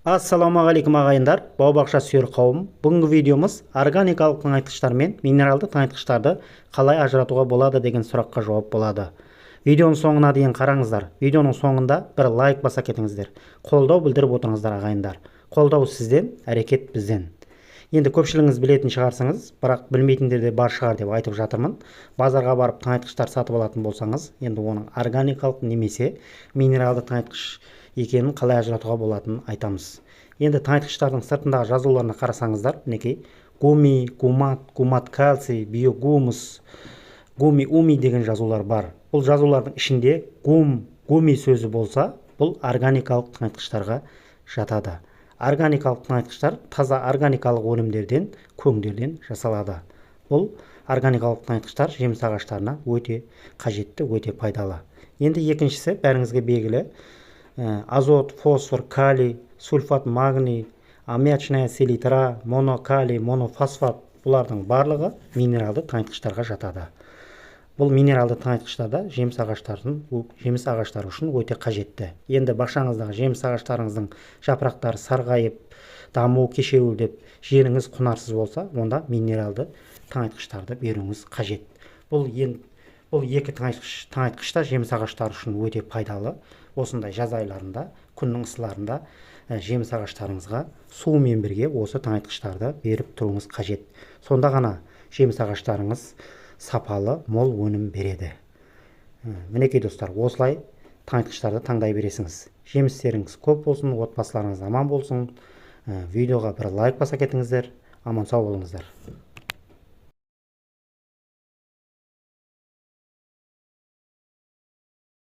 Ассалаумағалейкум, ағайындар, бау-бақша сүйер қауым. Бүгінгі видеомыз органикалық тыңайтқыштар мен минералды тыңайтқыштарды қалай ажыратуға болады деген сұраққа жауап болады. Видеоның соңына дейін қараңыздар. Видеоның соңында бір лайк баса кетіңіздер. Қолдау білдіріп отырыңыздар, ағайындар. Қолдау сізден, әрекет бізден. Енді көпшілігіңіз білетін шығарсыңыз, бірақ білмейтіндер де бар шығар деп айтып жатырмын. Базарға барып тыңайтқыштар сатып алатын болсаңыз, енді оның органикалық немесе минералды тыңайтқыш екенін қалай ажыратуға болатынын айтамыз. Енді тыңайтқыштардың сыртындағы жазуларына қарасаңыздар, мінекей гуми, гумат, гумат кальций, биогумус, гуми уми деген жазулар бар. Бұл жазулардың ішінде гум, гуми сөзі болса, бұл органикалық тыңайтқыштарға жатады. Органикалық тыңайтқыштар таза органикалық өнімдерден, көңдерден жасалады. Бұл органикалық тыңайтқыштар жеміс ағаштарына өте қажетті, өте пайдалы. Енді екіншісі бәріңізге белгілі, азот, фосфор, калий, сульфат магний, аммиачная селитра, монокалий, монофосфат, бұлардың барлығы минералды тыңайтқыштарға жатады. Бұл минералды тыңайтқыштар жеміс ағаштары үшін өте қажетті. Енді бақшаңыздағы жеміс ағаштарыңыздың жапырақтары сарғайып, дамуы кешеуілдеп, жеріңіз құнарсыз болса, онда минералды тыңайтқыштарды беруіңіз қажет. Бұл екі тыңайтқыш та жеміс ағаштары үшін өте пайдалы. Осындай жаз айларында, күннің ысыларында жеміс ағаштарыңызға сумен бірге осы тыңайтқыштарды беріп тұруыңыз қажет. Сонда ғана жеміс ағаштарыңыз сапалы, мол өнім береді. Мінекей, достар, осылай тыңайтқыштарды таңдай бересіңіз. Жемістеріңіз көп болсын, отбасыларыңыз аман болсын. Видеоға бір лайк баса кетіңіздер. Аман сау болыңыздар.